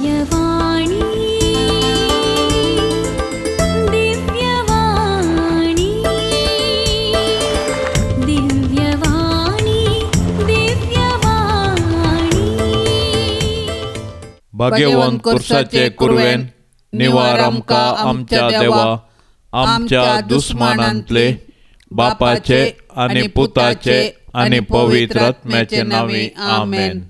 दिव्यवाणी दिव्यवाणी दिव्यवाणी दिव्यवाणी. भाग्यवंत कुर्साचे कुरवेन निवार आमकां आमच्या देवा आमच्या दुस्मानांतले बापाचे आनी पुताचे आनी पवित्र आत्म्याचे नांवी आमेन.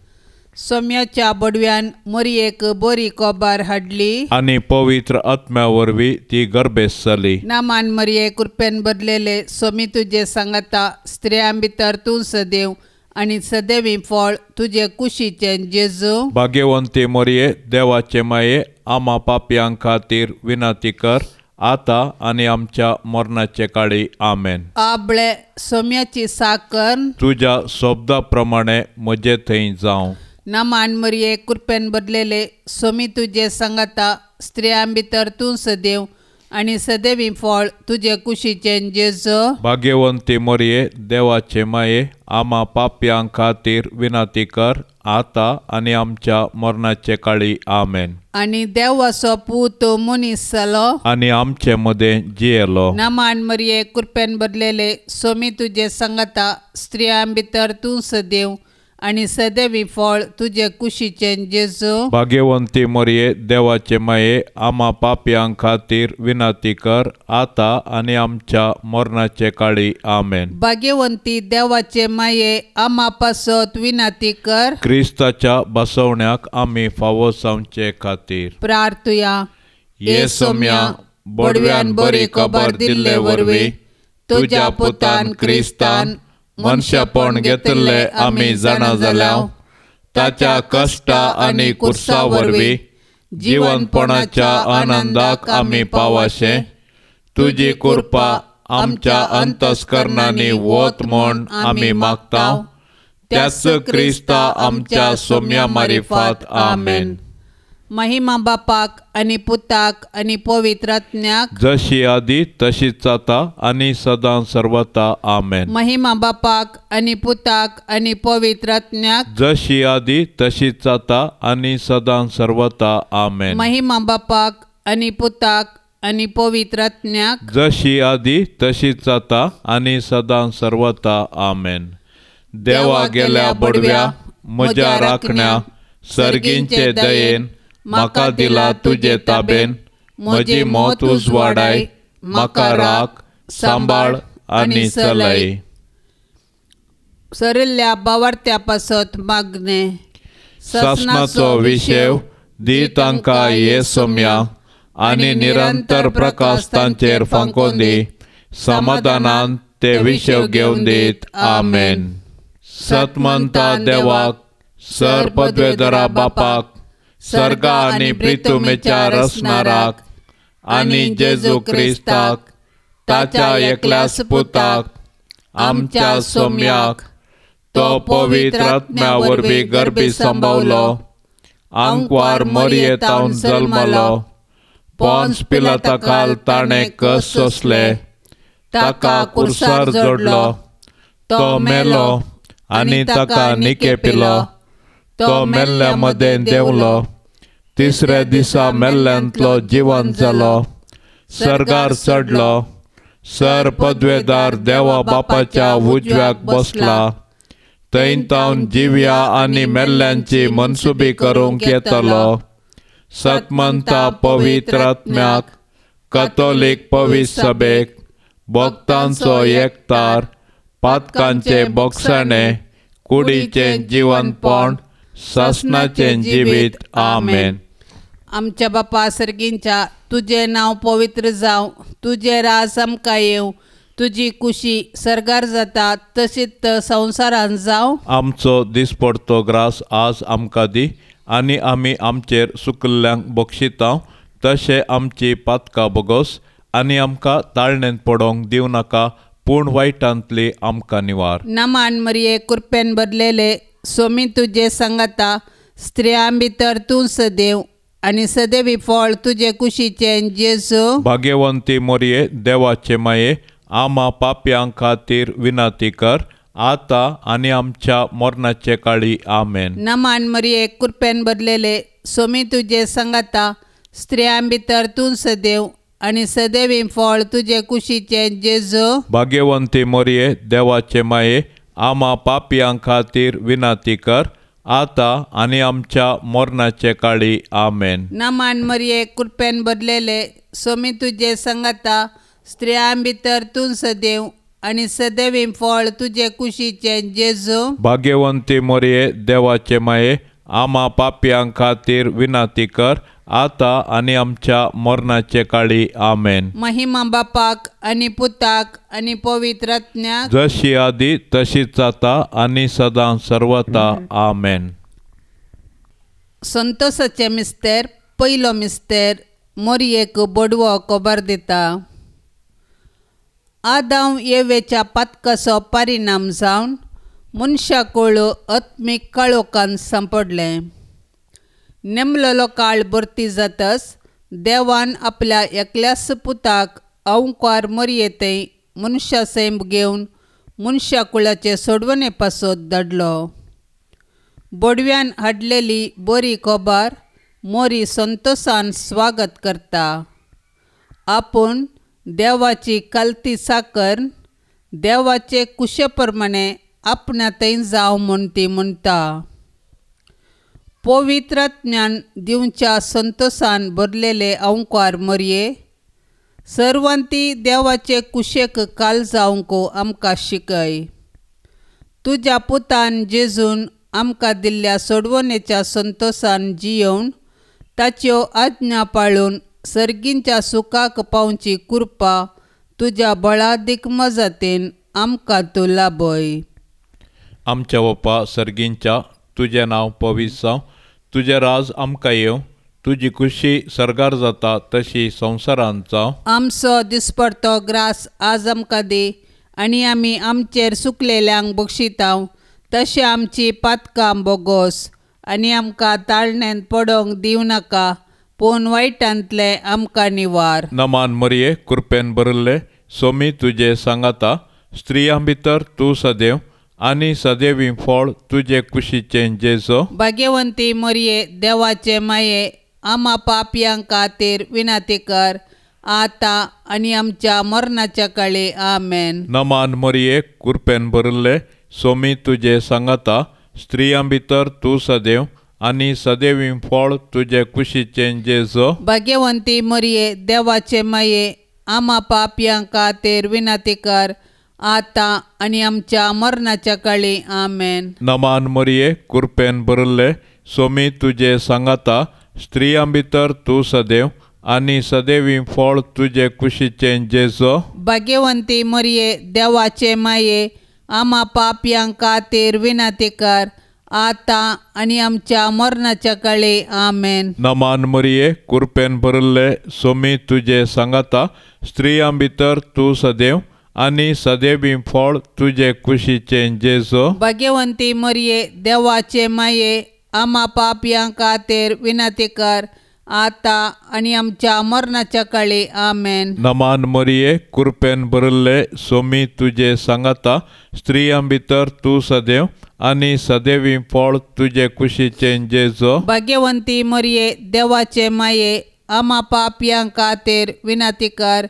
सोम्याच्या बडव्यान मोरयेक बरी कोबार हाडली आनी पवित्र आत्म्या वरवीं ती गर्भेस्त जाली. नामान मरये कृपेन भरलेले सोमी तुजे सांगाता, स्त्रियां भितर तूं सदैव आनी सदैवी फळ तुजे कुशीचें जेजू. भाग्यवंती मोरये देवाचे माये आमा पापयां खातीर विनंती कर आता आनी आमच्या मरणाचे काळी आमेन. आबळे सोम्याची साकर तुज्या शब्दा प्रमाणे म्हजे थंय जावं. नामान मरये कृपेन भरलेले सोमी तुजे सांगाता, स्त्रियां भितर तूं सदैव आनी सदैवी फळ तुजे कुशीचें जेजू. भाग्यवंती मोरये देवाचे माये आमा पापयां खातीर विनंती कर आता आनी आमच्या मरणाचे काळी आमेन. आनी देवाचो पूत मनीस जालो आनी आमचे मदें जियेलो. नामान मरये कृपेन भरलेले सोमी तुजे सांगाता, स्त्रियां भितर तूं सदैव आनी सदैवी फळ तुजे कुशीचें जेजू. भाग्यवंती मोरये देवाचे माये आमा पापयां खातीर विनंती कर आता आनी आमच्या मरणाचे काळी आमेन. भाग्यवंती देवाचे माये आमा पासत विनंती कर. क्रिस्ताच्या बसवण्याक आमी फावो जावचे खातीर प्रार्थुया. ये सोम्या बडव्यान बरी खबर दिल्ले वरवीं तुज्या पुतान क्रिस्तान मनशापण घेतिल्ले आमी जाणा जाल्या ताच्या कश्टा आनी कुर्सा वरवीं जिवनपणाच्या आनंदाक आमी पावाशे तुजी कृपा आमच्या अंतस्करणांनी वत म्हूण आमी मागता त्याच क्रिस्ता आमच्या सोम्या मारिफात आमेन. महिमा बापाक आनी पुताक आनी पवित्र आत्म्याक, जशी आदी तशीच जाता आनी सदां सर्वता आमेन. महिमा बापाक आनी पुताक आनी पवित्र आत्म्याक, जशी आदी तशीच जाता आनी सदां सर्वता आमेन. महिमा बापाक आनी पुताक आनी पवित्र आत्म्याक, जशी आदी तशीच जाता आनी सदां सर्वता आमेन. देवा गेल्या बडव्या म्हज्या राखण्या सर्गींचे दयेन म्हाका दिला तुजे ताबेन म्हजी मत उजवाडाय म्हाका राख सांबाळ आनी चलय. सरिल्ल्या बावार्थ्या पासत मागणे. सासणाचो विशेव दी तांकां ये सोम्या आनी निरंतर प्रकाश तांचेर फांकोवन दी समाधानान ते विशेव घेवन दीत आमेन. सतमंता देवाक सर पदवेधरा बापाक सर्गा आनी प्रितुमेच्या रसणाराक आनी जेजू क्रिस्ताक ताच्या एकल्याच पुताक आमच्या सोम्याक तो पवित्र आत्म्या वरवीं गर्भी सांबावलो आंकवार मोरयेतावन जल्मलो पोन्स पिलाता खाल ताणें कस सोंसले ताका कुर्सार जोडलो तो मेलो आनी ताका निकेपिलो तो मेल्ल्या मदें देंवलो तिसऱ्या दिसा मेल्ल्यांतलो जिवन जालो सर्गार चडलो सर पदवेदार देवा बापाच्या उजव्याक बसला थंय तावन जिव्या आनी मेल्ल्यांची मनसुबी करूंक येतलो. सतमंता पवित्र आत्म्याक कथोलीक पवित्र सभेक भक्तांचो एकतार पातकांचे बोगसाणे कुडीचें जिवनपण सासणाचें जिवीत आमेन. आमच्या बापा सर्गींच्या तुजें नांव पवित्र जावं, तुजें राज आमकां येवं, तुजी कुशी सर्गार जाता तशीच संवसारान जावं. आमचो दिसपडतो ग्रास आज आमकां दी आनी आमी आमचेर सुकिल्ल्यांक बक्षिता तशें आमची पातकां बोगस आनी आमकां ताळणेंत पडोवंक दिवं नाका पूण वायटांतली आमकां निवार. नमान मरिये कृपेन भरलेले सोमी तुजे सांगाता, स्त्रियां भितर तूं सदैव आनी सदैवी फळ तुजे कुशीचें जेजू. भाग्यवंती मोरये देवाचे माये आमा पापयां खातीर विनंती कर आता आनी आमच्या मरणाचे काळी आमेन. नमान मरिये कृपेन भरलेले सोमी तुजे सांगाता, स्त्रियां भितर तूं सदैव आनी सदैवी फळ तुजे कुशीचें जेजू। भाग्यवंती मरिये देवाचे माये, आमा पापयां खातीर विनंती कर आता आनी आमच्या मरणाचे काळी। आमेन। नमान मरिये, कृपेन भरलेले, सोमी तुजे सांगाता, स्त्रियां भितर तूं सदैव आनी सदैवी फळ तुजे कुशीचें जेजू। भाग्यवंती मरिये देवाचे माये, आमा पापयां खातीर विनंती कर आता आनी आमच्या मरणाचे काळी। आमेन। महिमा बापाक आनी पुताक आनी पवित्र आत्म्याक, जशी आदी तशीच आता आनी सदां सर्वता। आमेन। संतोषाचे मिस्तेर पयलो मिस्तेर मोरयेक बोडवो खबर दिता। आदांव येवेच्या पातकाचो परिणाम जावन मनशाकूळ आत्मीक काळोखान सांपडलें। नेमलेलो काळ भरती जातच देवान आपल्या एकल्याच पुताक अवकार मोरयेतय मनशा सैम घेवन मनशाकुळाचे सोडवणे पासत धाडलो। बोडव्यान हाडलेली बरी खबर मोरी संतोषान स्वागत करता। आपूण देवाची कालती साकर देवाचे कुशे प्रमाणे आपणा थंय जावं म्हूण ती म्हणटा। पवित्र ज्ञान दिवच्या संतोषान भरलेले अवकार मोरये सर्वांती देवाचे कुशेक काल जावंक आमकां शिकय। तुज्या पुतान जेजून आमकां दिल्ल्या सोडवणेच्या संतोषान जियोवन ताच्यो आज्ञा पाळून सर्गींच्या सुखाक पावची कृपा तुज्या बळादीक मजतीन आमकां तूं लाभय। आमच्या बापा सर्गींच्या, तुजें नांव पवित्र जावं, तुजें राज आमकां येवं, तुजी खुशी सर्गार जाता तशी संवसारांत जावं। आमचो दिसपडतो ग्रास आज आमकां दी आनी आमी आमचेर सुकलेल्यांक बक्षितांव तशें आमची पातकां बोगोस आनी आमकां ताळण्यांत पडोंक दिवं नाका पूण वायटांतलें आमकां निवार। नमान मरिये, कृपेन भरिल्ले, सोमी तुजे सांगाता, स्त्रियां भितर तूं सदैव आनी सदैवी फळ तुजे कुशीचें जेजू। भाग्यवंती मरिये देवाचे माये, आमा पापयां खातीर विनंती कर आता आनी आमच्या मरणाच्या काळी। आमेन। नमान मरिये, कृपेन भरिल्ले, सोमी तुजे सांगाता, स्त्रियां भितर तूं सदैव आनी सदैवी फळ तुजे कुशीचें जेजू। भाग्यवंती मरिये देवाचे माये, आमा पापयां खातीर विनंती कर आता आनी आमच्या मरणाच्या काळी। आमेन। नमान मरिये, कृपेन भरिल्ले, सोमी तुजे सांगाता, स्त्रियां भितर तूं सदैव आनी सदैवी फळ तुजे कुशीचें जेजू। भाग्यवंती मरिये देवाचे माये, आमा पापयां खातीर विनंती कर आता आनी आमच्या मरणाच्या काळी। आमेन। नमान मरिये, कृपेन भरिल्ले, सोमी तुजे सांगाता, स्त्रियां भितर तूं सदैव आनी सदैवी फळ तुजे कुशीचें जेजू। भाग्यवंती मरिये देवाचे माये, आमा पापयां खातीर विनंती कर आता आनी आमच्या मरणाच्या काळी। आमेन। नमान मरिये, कृपेन भरिल्ले, सोमी तुजे सांगाता, स्त्रियां भितर तूं सदैव आनी सदैवी फळ तुजे कुशीचें जेजू। भाग्यवंती मरिये देवाचे माये, आमा पापयां खातीर विनंती कर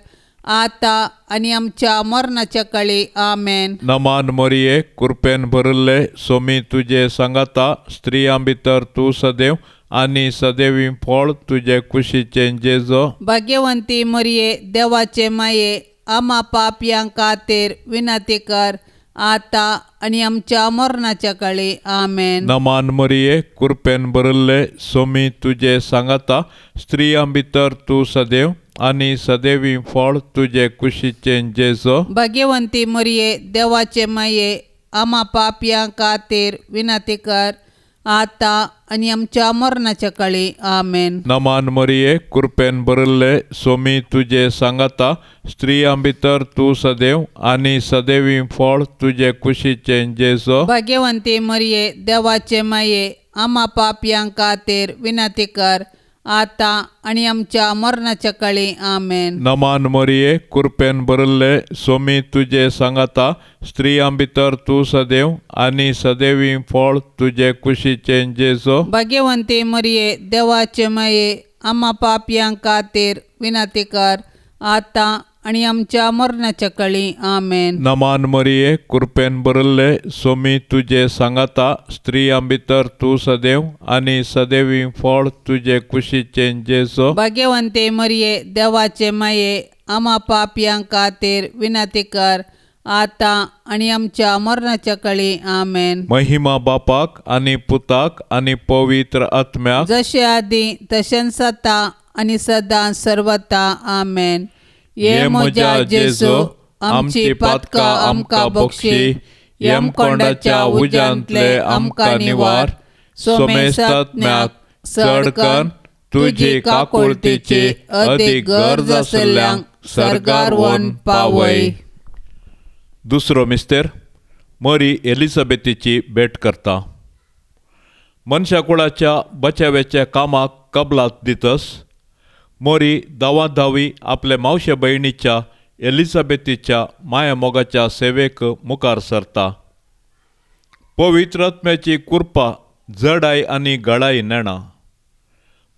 आता आनी आमच्या मरणाच्या काळी। आमेन। नमान मरिये, कृपेन भरिल्ले, सोमी तुजे सांगाता, स्त्रियां भितर तूं सदैव आनी सदैवी फळ तुजे कुशीचें जेजू। भाग्यवंती मरिये देवाचे माये, आमा पापयां खातीर विनंती कर आता आनी आमच्या मरणाच्या काळी। आमेन। नमान मरिये, कृपेन भरिल्ले, सोमी तुजे सांगाता, स्त्रियां भितर तूं सदैव आनी सदैवी फळ तुजे कुशीचें जेजू। भाग्यवंती मरिये देवाचे माये, आमा पापयां खातीर विनंती कर आता आनी आमच्या मरणाच्या काळी। आमेन। नमान मरिये, कृपेन भरिल्ले, सोमी तुजे सांगाता, स्त्रियां भितर तूं सदैव आनी सदैवी फळ तुजे कुशीचें जेजू। भाग्यवंती मरिये देवाचे माये, आमा पापयां खातीर विनंती कर आतां आनी आमच्या मरणाच्या काळी. आमेन. नमान मरिये, कृपेन भरिल्ले, सोमी तुजे सांगाता, स्त्रियां भितर तूं सदैव आनी सदैवी फळ तुजे कुशीचें जेजो. भाग्यवंती मरिये, देवाचे माये, आम्हा पापयां खातीर विनंती कर, आतां आनी आमच्या मरणाच्या काळी. आमेन. नमान मरिये, कृपेन भरिल्ले, सोमी तुजे सांगाता, स्त्रियां भितर तूं सदैव आनी सदैवी फळ तुजे कुशीचें जेजो. भाग्यवंती मरिये, देवाचे माये, आम्हा पापयां खातीर विनंती कर, आतां आनी आमच्या मरणाच्या काळी. आमेन. महिमा बापाक आनी पुताक आनी पवित्र आत्म्याक, जशे आदी तशेंच आतां आनी सदां सर्वता. आमेन. ये म्हज्या जेजू, आमची पातकां आमकां बक्षी, यमकोंडाच्या उज्यांतले आमकां निवार, सोमेस्तात्म्याक चड करून तुजी काकुळतीची अदीक गरज आशिल्ल्यांक सर्गार व्हरून पावय. दुसरो मिस्तेर मरी एलिझाबेथीची भेट करता. मनशाकुळाच्या बचाव्याच्या कामाक कबलात दितस मोरी धांवाधावी आपले मावशे भयणीच्या एलिझाबेथीच्या मायामोगाच्या सेवेक मुखार सरता. पवित्र आत्म्याची कृपा जडाय आनी गळाय नेणा.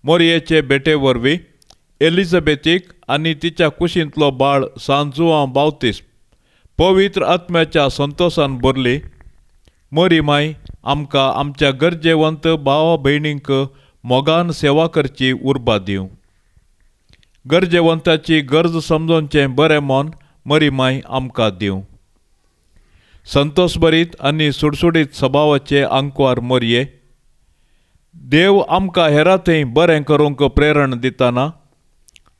मोरयेचे भेटे वरवीं एलिझाबेथीक आनी तिच्या कुशींतलो बाळ सांजुआं बावतीस पवित्र आत्म्याच्या संतोशान भरली. मोरी माय आमकां आमच्या गरजेवंत भावा भयणींक मोगान सेवा करची उर्बा दिवं. गरजेवंताची गरज समजोवचें बरें मन मरी माय आमकां दिवं. संतोषभरीत आनी सुडसुडीत सभावाचे आंकवार मोरये, देव आमकां हेरा थंय बरें करूंक प्रेरण दितना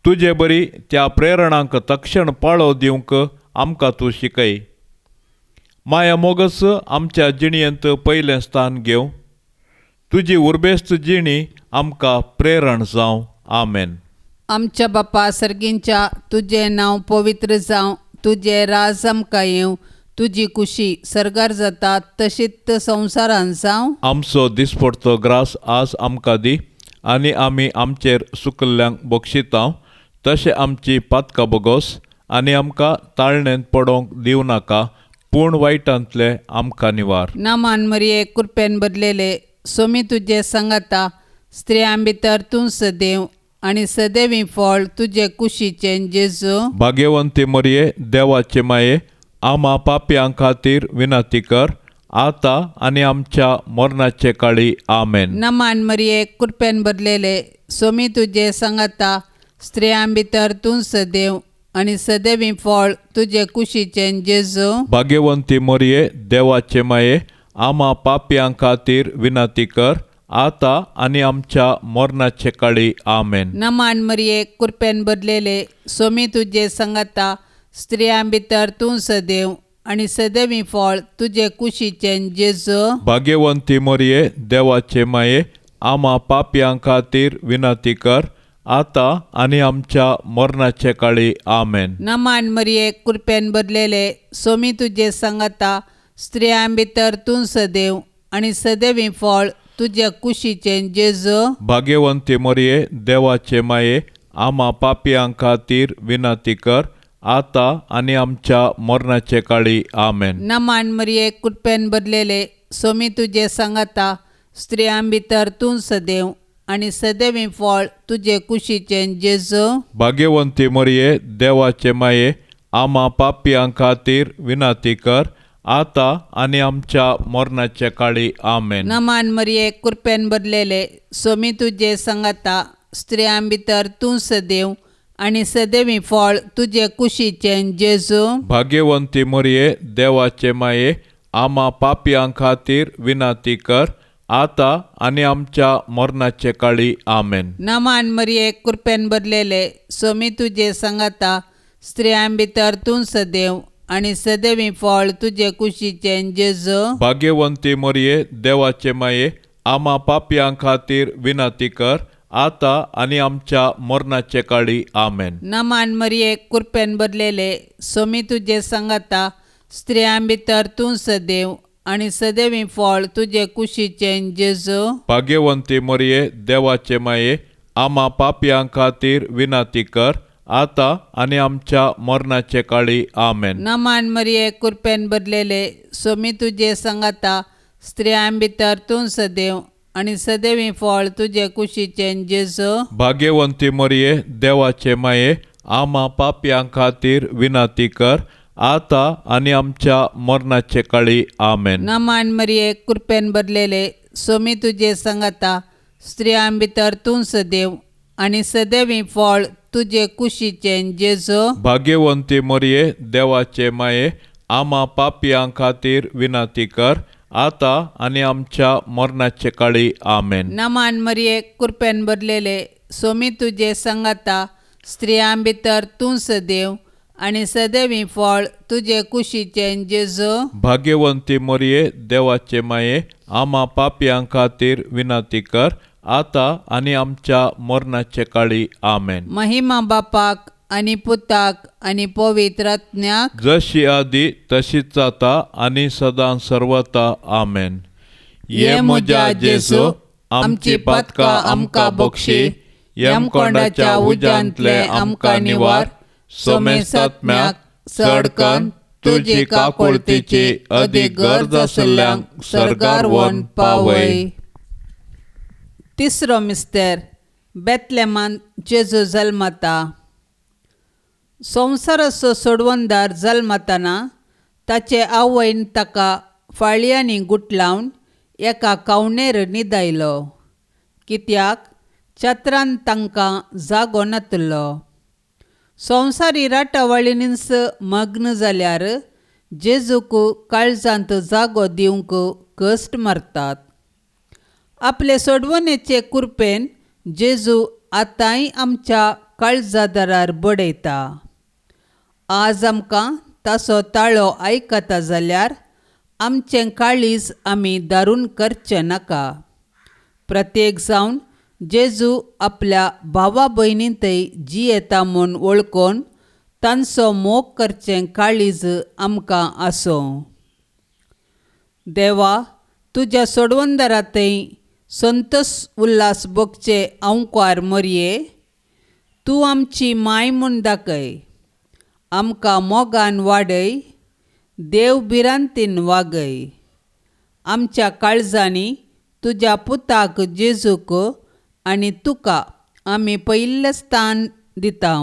तुजे बरी त्या प्रेरणांक तक्षण पाळो दिवंक आमकां तूं शिकय. माया मोगस आमच्या जिणेंत पयलें स्थान घेवं. तुजी उर्बेस्त जिणी आमकां प्रेरण जावं. आमेन. आमच्या बापा सर्गींच्या, तुजें नांव पवित्र जावं, तुजें राज आमकां येवं, तुजी कुशी सर्गार जाता तशीच संवसारान जावं. आमचो दिसपडतो ग्रास आज आमकां दी आनी आमी आमचेर सुकल्ल्यांक बक्षितांव तशें आमची पातकां बोगोस आनी आमकां ताळणेंत पडोवंक दिवं नाका, पूण वायटांतले आमकां निवार. नामान मरिये, कृपेन बदलेले, सोमी तुजे सांगाता, स्त्रियां भितर तूं सदैव आनी सदैवी फळ तुजे कुशीचें जेजू. भाग्यवंती मरिये, देवाचे माये, आमा पापयां खातीर विनंती कर, आतां आनी आमच्या मरणाचे काळी. आमेन. नमान मरिये, कृपेन भरलेले, सोमी तुजे सांगाता, स्त्रियां भितर तूं सदैव आनी सदैवी फळ तुजे कुशीचें जेजू. भाग्यवंती मरिये, देवाचे माये, आमा पापयां खातीर विनंती कर, आतां आनी आमच्या मरणाचे काळी. आमेन. नमान मरिये, कृपेन भरलेले, सोमी तुजे सांगाता, स्त्रियां भितर तूं सदैव आनी सदैवी फळ तुजे कुशीचें जेजू. भाग्यवंती मरिये, देवाचे माये, आमा पापयां खातीर विनंती कर, आतां आनी आमच्या मरणाचे काळी. आमेन. नमान मरिये, कृपेन भरलेले, सोमी तुजे सांगाता, स्त्रियां भितर तूं सदैव आनी सदैवी फळ तुजे कुशीचें जेजू. भाग्यवंती मरिये, देवाचे माये, आमा पापयां खातीर विनंती कर, आतां आनी आमच्या मरणाचे काळी. आमेन. नमान मरिये, कृपेन भरलेले, सोमी तुजे सांगाता, स्त्रियां भितर तूं सदैव आनी सदैवी फळ तुजे कुशीचें जेजू. भाग्यवंती मरिये, देवाचे माये, आमा पापयां खातीर विनंती कर, आतां आनी आमच्या मरणाचे काळी. आमेन. नमान मरिये, कृपेन भरलेले, सोमी तुजे सांगाता, स्त्रियां भितर तूं सदैव आनी सदैवी फळ तुजे कुशीचें जेजू. भाग्यवंती मरिये, देवाचे माये, आमा पापयां खातीर विनंती कर, आतां आनी आमच्या मरणाचे काळी. आमेन. नमान मरिये, कृपेन भरलेले, सोमी तुजे सांगाता, स्त्रियां भितर तूं सदैव आनी सदैवी फळ तुजे कुशीचें जेजू. भाग्यवंती मरिये, देवाचे माये, आमा पापयां खातीर विनंती कर, आतां आनी आमच्या मरणाचे काळी. आमेन. नमान मरिये, कृपेन भरलेले, सोमी तुजे सांगाता, स्त्रियां भितर तूं सदैव आनी सदैवी फळ तुजे कुशीचें जेजू. भाग्यवंती मरिये, देवाचे माये, आमा पापयां खातीर विनंती कर आतां आनी आमच्या मरणाचे काळी. आमेन. नमान मरिये कृपेन भरलेले सोमी तुजे सांगाता, स्त्रियां भितर तूं सदैव आनी सदैवी फळ तुजे कुशीचें जेजू. भाग्यवंती मरिये देवाचे माये, आमा पापयां खातीर विनंती कर आतां आनी आमच्या मरणाचे काळी. आमेन. नमान मरिये कृपेन भरलेले सोमी तुजे सांगाता, स्त्रियां भितर तूं सदैव आनी सदैवी फळ तुजे कुशीचें जेजू. भाग्यवंती मरिये देवाचे माये, आमा पापयां खातीर विनंती कर आतां आनी आमच्या मरणाचे काळी. आमेन. नमान मरिये कृपेन भरलेले सोमी तुजे सांगाता, स्त्रियां भितर तूं सदैव आनी सदैवी फळ तुजे कुशीचें जेजू. भाग्यवंती मरिये देवाचे माये, आमा पापयां खातीर विनंती कर आतां आनी आमच्या मरणाचे काळी. आमेन. महिमा बापाक आनी पुताक आनी पवित्र आत्म्याक, जशी आदी तशीच जाता आनी सदां सर्वता. आमेन. ये म्हज्या जेजू, आमची पातकां आमकां बक्षी, यमकोंडाच्या उज्यांतले आमकां निवार, सोमेसात्म्याक चडकन तुजी काकुळतीची अदीक गरज आशिल्ल्यांक सर्गार व्हरून पावय. तिसरो मिस्तेर, बेतलेमान जेजू जल्मता. संवसाराचो सोडवणदार जल्मतना ताचे आवयन ताका फाळयांनी गुटलावन एका कावणेर न्हिदायलो, कित्याक छत्रान तांकां जागो नातलो. संवसारी राटावळींनीच मग्न जाल्यार जेजूक काळजांत जागो दिवंक कश्ट मारतात. आपले सोडवणेचे कृपेन जेजू आतांय आमच्या काळजादारार बडयता. आज आमकां ताचो ताळो आयकता जाल्यार आमचें काळीज आमी दारून करचें नाका. प्रत्येक जावन जेजू आपल्या भावा भयणींतय जियेता म्हूण वळखून तांचो मोग करचें काळीज आमकां आसूं. देवा, तुज्या सोडवणदारांतय संतोष उल्हास भोगचे अंकार मरये, तूं आमची माय म्हूण दाखय, आमकां मोगान वाडय, देव भिरांतीन वागय. आमच्या काळजांनी तुज्या पुताक जेजूक आनी तुका आमी पयिल्लें स्थान दिता.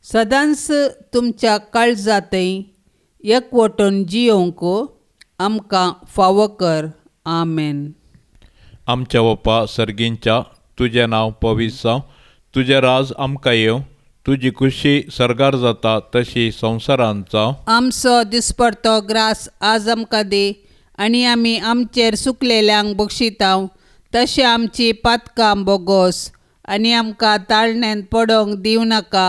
सदांच तुमच्या काळजांतय एकवटून जियोवंक आमकां फावो कर. आमेन. आमच्या बापा सर्गींच्या, तुजें नांव पवित्र जावं, तुजें राज आमकां येवं, तुजी खुशी सर्गार जाता तशी संवसारांत जावं. आमचो दिसपडतो ग्रास आज आमकां दी आनी आमी आमचेर सुकलेल्यांक बक्षितांव तशें आमची पातकां बोगोस आनी आमकां ताळण्यांत पडोंक दिवं नाका,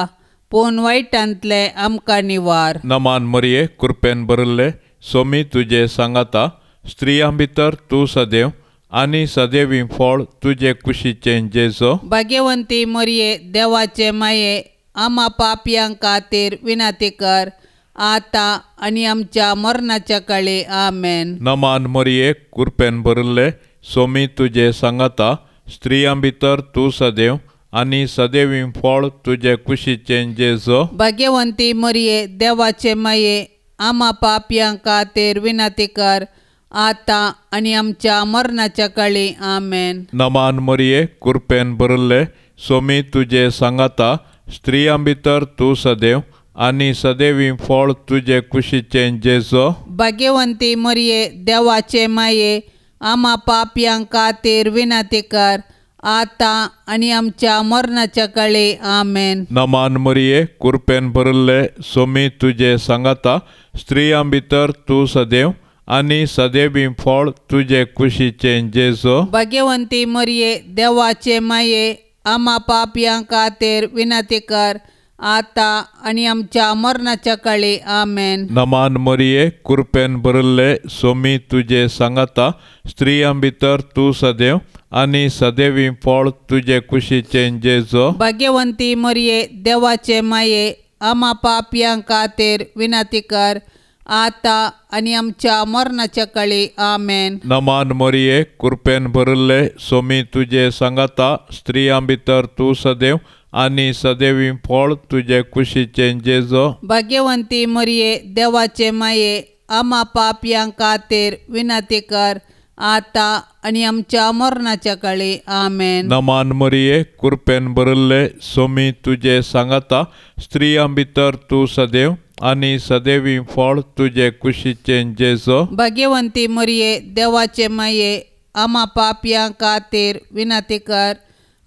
पूण वायटांतलें आमकां निवार. नमान मरिये, कृपेन भरिल्ले सोमी तुजे सांगाता, स्त्रियां भितर तूं सदैव आनी सदैवी फळ तुजे कुशीचें जेजो. भाग्यवंती मरिये देवाचे माये, आमा पापयां खातीर विनंती कर आतां आनी आमच्या मरणाच्या काळी. आमेन. नमान मरिये, कृपेन भरिल्ले सोमी तुजे सांगाता, स्त्रियां भितर तूं सदैव आनी सदैवी फळ तुजे कुशीचें जेजो. भाग्यवंती मरिये देवाचे माये, आमा पापयां खातीर विनंती कर आतां आनी आमच्या मरणाच्या काळी. आमेन. नमान मरिये, कृपेन भरिल्ले सोमी तुजे सांगाता, स्त्रियां भितर तूं सदैव आनी सदैवी फळ तुजे कुशीचें जेजो. भाग्यवंती मरिये देवाचे माये, आमा पापयां खातीर विनंती कर आतां आनी आमच्या मरणाच्या काळी. आमेन. नमान मरिये, कृपेन भरिल्ले सोमी तुजे सांगाता, स्त्रियां भितर तूं सदैव आनी सदैवी फळ तुजे कुशीचें जेजो. भाग्यवंती मरिये देवाचे माये, आमा पापयां खातीर विनंती कर आतां आनी आमच्या मरणाच्या काळी. आमेन. नमान मरिये, कृपेन भरिल्ले सोमी तुजे सांगाता, स्त्रियां भितर तूं सदैव आनी सदैवी फळ तुजे कुशीचें जेजो. भाग्यवंती मरिये देवाचे माये, आमा पापयां खातीर विनंती कर आतां आनी आमच्या मरणाच्या काळी. आमेन. नमान मरिये, कृपेन भरिल्ले, सोमी तुजे सांगाता, स्त्रियां भितर तूं सदैव आनी सदैवी फळ तुजे कुशीचें जेजो. भाग्यवंती मरिये, देवाचे माये, आमा पापयां खातीर विनंती कर, आतां आनी आमच्या मरणाच्या काळी. आमेन. नमान मरिये, कृपेन भरिल्ले, सोमी तुजे सांगाता, स्त्रियां भितर तूं सदैव आनी सदैवी फळ तुजे कुशीचें जेजो. भाग्यवंती मरिये, देवाचे माये, आमा पापयां खातीर विनंती कर,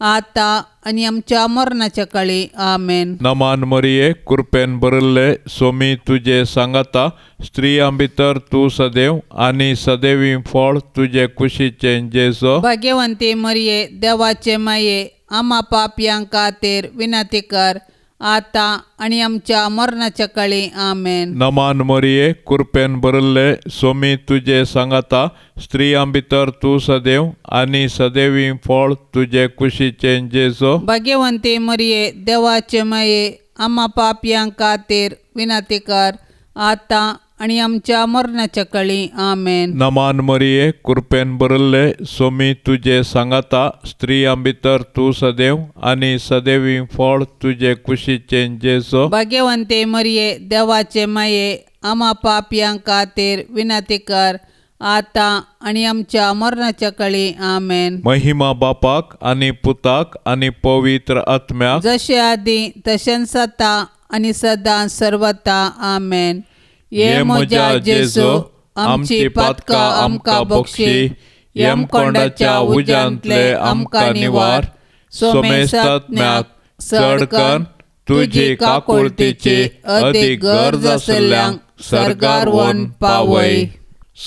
आतां आनी आमच्या मरणाच्या काळी. आमेन. नमान मरिये, कृपेन भरिल्ले, सोमी तुजे सांगाता, स्त्रियां भितर तूं सदैव आनी सदैवी फळ तुजे कुशीचें जेजो. भाग्यवंती मरिये, देवाचे माये, आमा पापयां खातीर विनंती कर, आतां आनी आमच्या मरणाच्या काळी. आमेन. नमान मरिये, कृपेन भरिल्ले, सोमी तुजे सांगाता, स्त्रियां भितर तूं सदैव आनी सदैवी फळ तुजे कुशीचें जेजो. भाग्यवंती मरिये, देवाचे माये, आमा पापयां खातीर विनंती कर, आतां आनी आमच्या मरणाच्या काळी. आमेन. नमान मरिये, कृपेन भरिल्ले, सोमी तुजे सांगाता, स्त्रियां भितर तूं सदैव आनी सदैवी फळ तुजे कुशीचें जेजो. भाग्यवंती मरिये, देवाचे माये, आमा पापयां खातीर विनंती कर, आतां आनी आमच्या मरणाच्या काळी. आमेन. महिमा बापाक आनी पुताक आनी पवित्र आत्म्याक, जशे आदी तशेंच आतां आनी सदां सर्वता. आमेन. ये म्हज्या जेजू, आमची पातकां आमकां बक्षी, यमकोंडाच्या उज्यांतले आमकां निवार, सोमेस्तात्म्याक चड करून तुजी काकुळतीची अदीक गरज आशिल्ल्यांक सर्गार व्हरून पावय.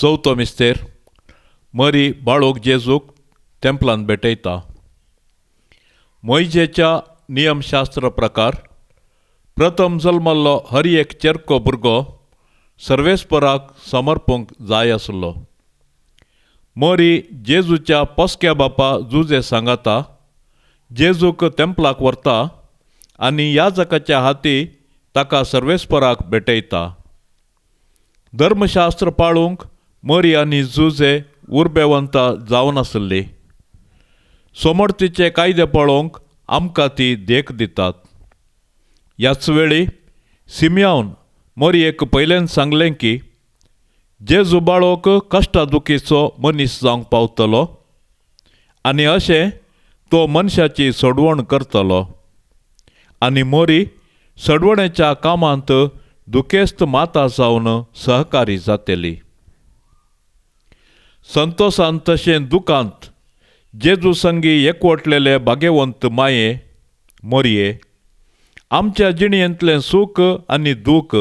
चवथो मिस्तेर. मरी बाळूक जेजूक तेंपलांत भेटयता. मोयजेच्या नियमशास्त्र प्रकार प्रथम जल्मल्लो हर एक चेरको भुरगो सर्वेस्पराक समर्पूंक जाय आसलो. मोरी जेजूच्या पोसक्या बापा जुजे सांगाता जेजूक तेंपलाक व्हरता आनी याजकाच्या हाती ताका सर्वेस्पराक भेटयता. धर्मशास्त्र पाळूंक मोरी आनी जुजे उर्बेवंत जावन आसली. सोमर्तीचे कायदे पळोवंक आमकां ती देख दितात. ह्याच वेळी सिमयान मोरयेक पयल्यान सांगलें की जेजू बाळोक कश्टा दुखीचो मनीस जावंक पावतलो आनी अशें तो मनशाची सोडवण करतलो आनी मोरी सडवणेच्या कामांत दुखेस्त माता जावन सहकारी जातली. संतोशान तशें दुखांत जेजू संगी एकवटलेले भाग्यवंत माये मोरये आमच्या जिणेंतलें सूख आनी दूख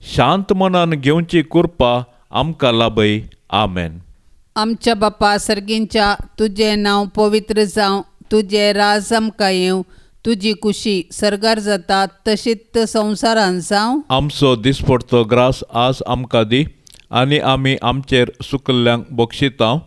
शांत मनान घेवची कृपा आमकां लाभय. आमेन. आमच्या बापा सर्गींच्या, तुजें नांव पवित्र जावं, तुजें राज आमकां येवं, तुजी कुशी सर्गार जाता तशीच संवसारान जावं. आमचो दिसपडतो ग्रास आज आमकां दी आनी आमी आमचेर सुकल्ल्यांक बक्षितांव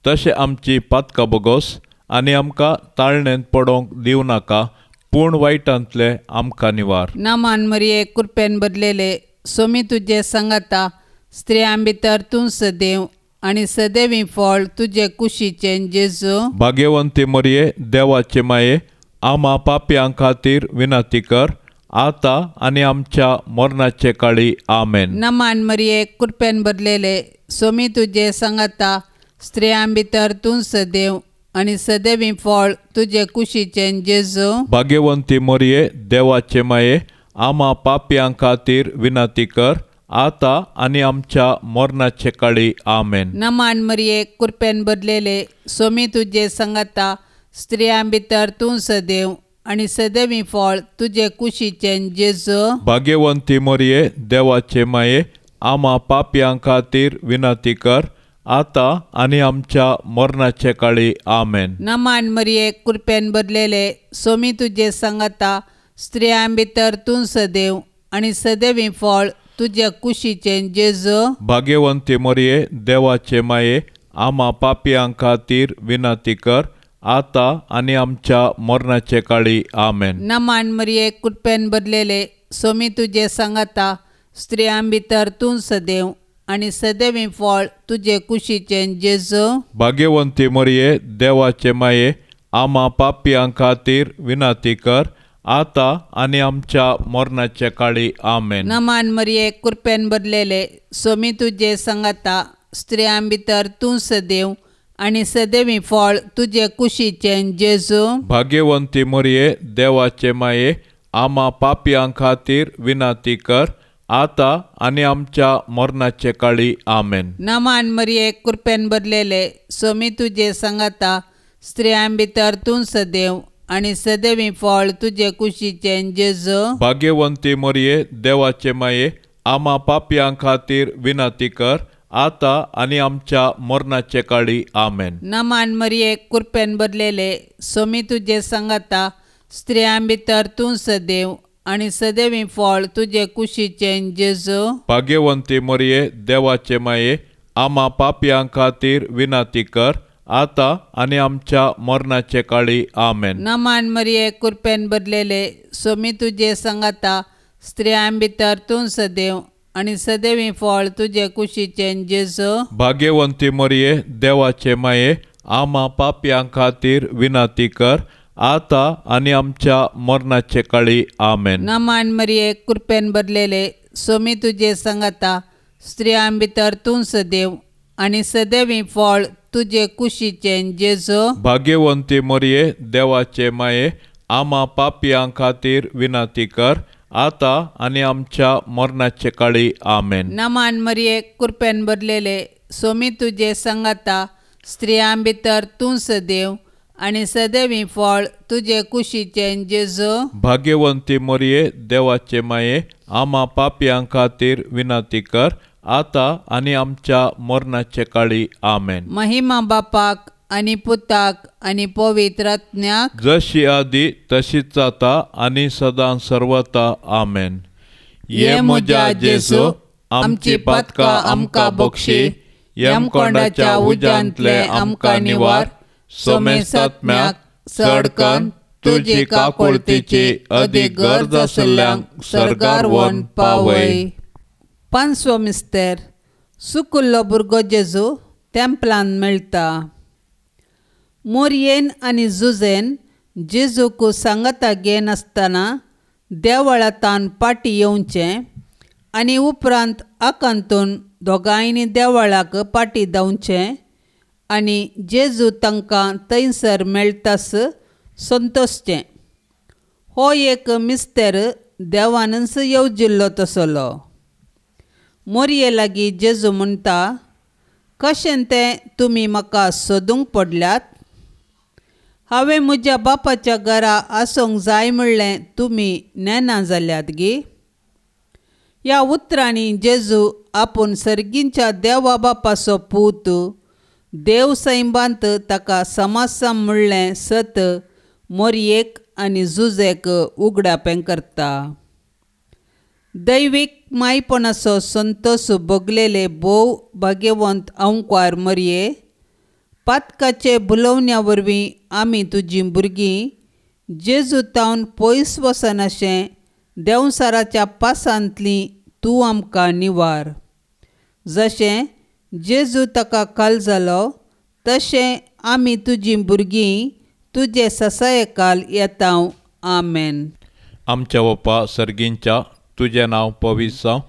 तशें आमची पातकां बोगोस आनी आमकां ताळणेंत पडोवंक दिवं नाका, पूण वायटांतले आमकां निवार. नामान मरिये, कृपेन भरलेले, सोमी तुजे सांगाता, स्त्रियां भितर तूं सदैव आनी सदैवी फळ तुजे कुशीचें जेजू. भाग्यवंती मरिये, देवाचे माये, आमा पापयां खातीर विनंती कर, आतां आनी आमच्या मरणाचे काळी. आमेन. नमान मरिये, कृपेन भरलेले, सोमी तुजे सांगाता, स्त्रियां भितर तूं सदैव आनी सदैवी फळ तुजे कुशीचें जेजू. भाग्यवंती मरिये, देवाचे माये, आमा पापयां खातीर विनंती कर, आतां आनी आमच्या मरणाचे काळी. आमेन. नमान मरिये, कृपेन भरलेले, सोमी तुजे सांगाता, स्त्रियां भितर तूं सदैव आनी सदैवी फळ तुजे कुशीचें जेजू. भाग्यवंती मरिये, देवाचे माये, आमा पापयां खातीर विनंती कर, आतां आनी आमच्या मरणाचे काळी. आमेन. नमान मरिये, कृपेन भरलेले, सोमी तुजे सांगाता, स्त्रियां भितर तूं सदैव आनी सदैवी फळ तुजे कुशीचें जेजू. भाग्यवंती मरिये, देवाचे माये, आमा पापयां खातीर विनंती कर, आतां आनी आमच्या मरणाचे काळी. आमेन. नमान मरिये, कृपेन भरलेले, सोमी तुजे सांगाता, स्त्रियां भितर तूं सदैव आनी सदैवी फळ तुजे कुशीचें जेजू. भाग्यवंती मरिये देवाचे माये, आमा पापयां खातीर विनंती कर आता आनी आमच्या मरणाच्या काळी. आमेन. नमान मरिये, कृपेन भरलेले, स्वामी तुजे सांगाता, स्त्रियां भितर तूं सदैव आनी सदैवी फळ तुजे कुशीचें जेजू. भाग्यवंती मरिये देवाचे माये, आमा पापयां खातीर विनंती कर आता आनी आमच्या मरणाचे काळी. आमेन. नमान मरिये, कृपेन भरलेले, स्वामी तुजे सांगाता, स्त्रियां भितर तूं सदैव आनी सदैवी फळ तुजे कुशीचें जेजू. भाग्यवंती मरिये देवाचे माये, आमा पापयां खातीर विनंती कर आता आनी आमच्या मरणाचे काळी. आमेन. नमान मरिये, कृपेन भरलेले, स्वामी तुजे सांगाता, स्त्रियां भितर तूं सदैव आनी सदैवी फळ तुजे कुशीचें जेजू. भाग्यवंती मरिये देवाचे माये, आमा पापयां खातीर विनंती कर आता आनी आमच्या मरणाचे काळी. आमेन. नमान मरिये, कृपेन भरलेले, स्वामी तुजे सांगाता, स्त्रियां भितर तूं सदैव आनी सदैवी फळ तुजे कुशीचें जेजू. भाग्यवंती मरिये देवाचे माये, आमा पापयां खातीर विनंती कर आता आनी आमच्या मरणाचे काळी. आमेन. नमान मरिये, कृपेन भरलेले, स्वामी तुजे सांगाता, स्त्रियां भितर तूं सदैव आनी सदैवी फळ तुजे कुशीचें जेजू. भाग्यवंती मरिये देवाचे माये, आमा पापयां खातीर विनंती कर आता आनी आमच्या मरणाचे काळी. आमेन. नमान मरिये, कृपेन भरलेले, स्वामी तुजे सांगाता, स्त्रियां भितर तूं सदैव आनी सदैवी फळ तुजे कुशीचें जेजू. भाग्यवंती मरिये देवाचे माये, आमा पापयां खातीर विनंती कर आता आनी आमच्या मरणाचे काळी. आमेन. महिमा बापाक आनी पुताक आनी पवित्र आत्म्याक, जशी आदी तशीच आता आनी सदां सर्वता. आमेन. ये म्हज्या जेजू, आमची पातकां आमकां बक्षी, यमकोंडाच्या उज्यांतले आमकां निवार, सोमेसात्म्याक चडकन तुजी काकुळतीची अदीक गरज आशिल्ल्यांक सर्गार व्हरून पावय. पांचवो मिस्तेर, सुकुल्लो भुरगो जेजू तेंपलान मेळटा. मोरयेन आनी जुजेन जेजूक सांगाता घेनासतना देवळांतान पाटी येवचें आनी उपरांत आकांतून दोगांयनी देवळाक पाटी धांवचें आनी जेजू तांकां थंयसर मेळटास संतोशचें. हो एक मिस्तेर देवानच येवजिल्लो तसलो. मोरये लागीं जेजू म्हणटा, कशें तें तुमी म्हाका सोदूंक पडल्यात? हांवें म्हज्या बापाच्या घरा आसूंक जाय म्हणलें तुमी नेना जाल्यात गी? ह्या उतरांनी जेजू आपूण सर्गींच्या देवा बापाचो पूत, देव सैंबांत ताका समासम म्हणलें सत मोरयेक आनी जुजेक उगडापें करता. दैवीक मायपणाचो संतोष भोगलेले भोव भाग्यवंत अंकवार मरये, पातकाचे भुलोवण्या वरवीं आमी तुजीं भुरगीं जेजू तावन पयस वचनाशें देंवसाराच्या पासांतली तूं आमकां निवार. जशें जेजू ताका काल जालो तशें आमी तुजीं भुरगीं तुजे ससायकाल येता. आमेन. आमच्या बापा सर्गींच्या, तुजें नांव पवित्र जावं,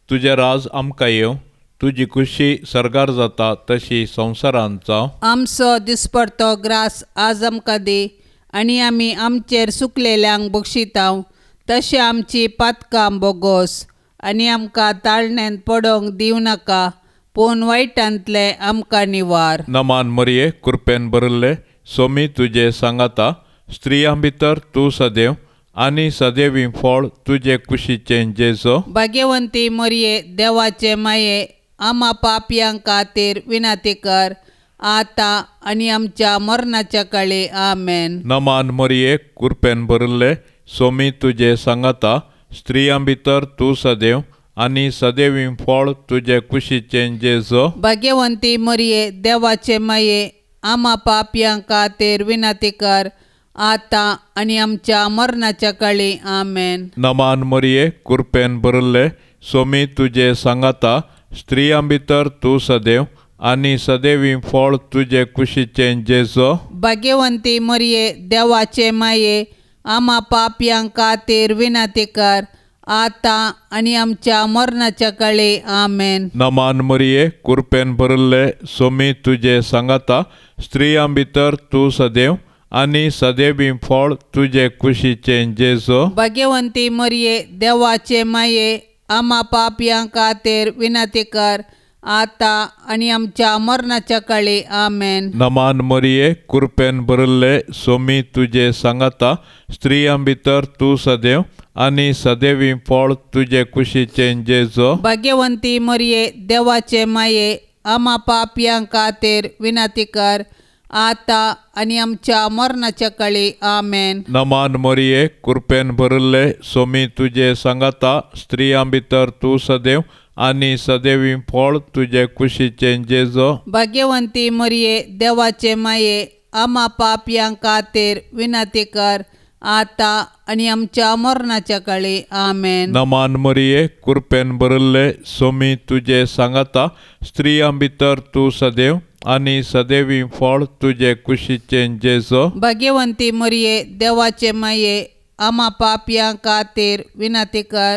तुजें राज आमकां येवं, तुजी खुशी सर्गार जाता तशी संवसारांत जावं. आमचो दिसपडतो ग्रास आज आमकां दी आनी आमी आमचेर सुकलेल्यांक बक्षितांव तशें आमची पातकां बोगोस आनी आमकां ताळण्यांत पडोंक दिवं नाका, पूण वायटांतले आमकां निवार. नमान मरिये, कृपेन भरिल्ले, सोमी तुजे सांगाता, स्त्रियां भितर तूं सदैव आनी सदैवी फळ तुजे कुशीचें जेजो. भाग्यवंती मरिये देवाचे माये, आमा पापयां खातीर विनंती कर आतां आनी आमच्या मरणाच्या काळी. आमेन. नमान मरिये, कृपेन भरिल्ले, सोमी तुजे सांगाता, स्त्रियां भितर तूं सदैव आनी सदैवी फळ तुजे कुशीचें जेजो. भाग्यवंती मरिये देवाचे माये, आमा पापयां खातीर विनंती कर आतां आनी आमच्या मरणाच्या काळी. आमेन. नमान मरिये, कृपेन भरिल्ले, सोमी तुजे सांगाता, स्त्रियां भितर तूं सदैव आनी सदैवी फळ तुजे कुशीचें जेजो। भाग्यवंती मरिये देवाचे माये, आमा पापयां खातीर विनंती कर, आतां आनी आमच्या मरणाच्या काळी। आमेन। नमान मरिये, कृपेन भरिल्ले, सोमी तुजे सांगाता, स्त्रियां भितर तूं सदैव आनी सदैवी फळ तुजे कुशीचें जेजो। भाग्यवंती मरिये देवाचे माये, आमा पापयां खातीर विनंती कर, आतां आनी आमच्या मरणाच्या काळी। आमेन। नमान मरिये, कृपेन भरिल्ले, सोमी तुजे सांगाता, स्त्रियां भितर तूं सदैव आनी सदैवी फळ तुजे कुशीचें जेजो। भाग्यवंती मरिये देवाचे माये, आमा पापयां खातीर विनंती कर, आतां आनी आमच्या मरणाच्या काळी। आमेन। नमान मरिये, कृपेन भरिल्ले, सोमी तुजे सांगाता, स्त्रियां भितर तूं सदैव आनी सदैवी फळ तुजे कुशीचें जेजो। भाग्यवंती मरिये देवाचे माये, आमा पापयां खातीर विनंती कर, आतां आनी आमच्या मरणाच्या काळी। आमेन। नमान मरिये, कृपेन भरिल्ले, सोमी तुजे सांगाता, स्त्रियां भितर तूं सदैव आनी सदैवी फळ तुजे कुशीचें जेजो। भाग्यवंती मरिये देवाचे माये, आमा पापयां खातीर विनंती कर,